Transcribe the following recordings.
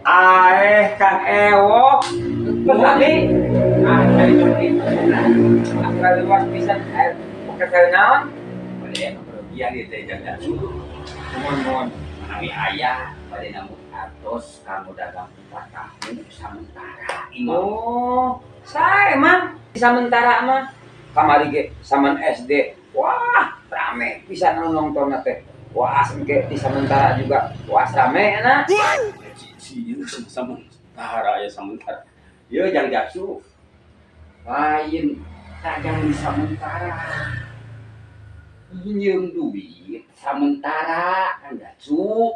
Aeh, Kang Ewok. Tadi Ah, cari cuti. Luas pisan air pakai naon? Bade kerugian ieu teh, Jang Jaksu. Mohon mohon. Menawi aya bade nambut artos kanggo dagang kupat tahu samentara imah. Oh, saya emang samentara mah kamari ge saman SD. Wah, rame pisan anu nonton teh. Wah, engke di samentara juga. Wah, rame enak. Si samentara ya samentara. Ieu, Jang Jaksu. Lain dagang di samentara. Minjem duit samentara, Kang Jaksu.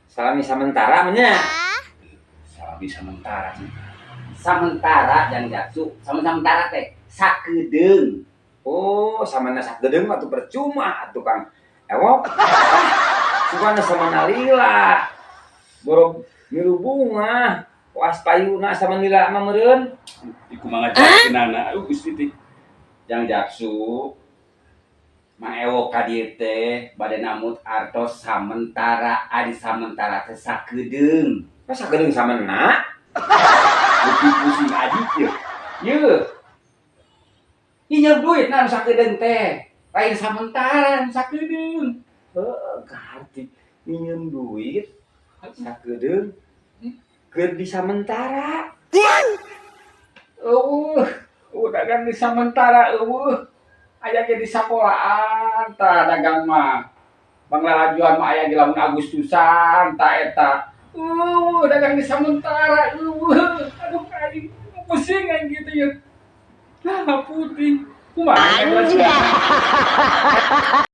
Salami samentara mah. Salami samentara sih. Samentara, Jang Jaksu, samentara teh sakedeung. Oh, samana sakedeung mah tuh percuma atuh, Kang Ewok. Ah, sukana samana lila. Borok milu bunga. Was payuna sama lila mah meureun. Iku mah ngajarkeunana. Aduh, Gusti teh. Jang Jaksu, Mang Ewok ka dieu teh bade nambut artos samentara, ari samentara teh sakedeung. Masa sakedeung samana? Beuki pusing adik ye. Ye. Nginjem duit na nu sakedeung teh. Lain samentara, nu sakedeung. Heeh, kaharti minjem duit sakedeung keur di samentara. Euweuh, euweuh dagang di samentara euweuh. Aya ge di sakolaan tah dagang mah. Panglalajuan mah aya ge lamun Agustusan tah eta. Euweuh dagang di samentara euweuh. Aduh, aing pusing aing gitu ya. Lah, putih. Kumaha?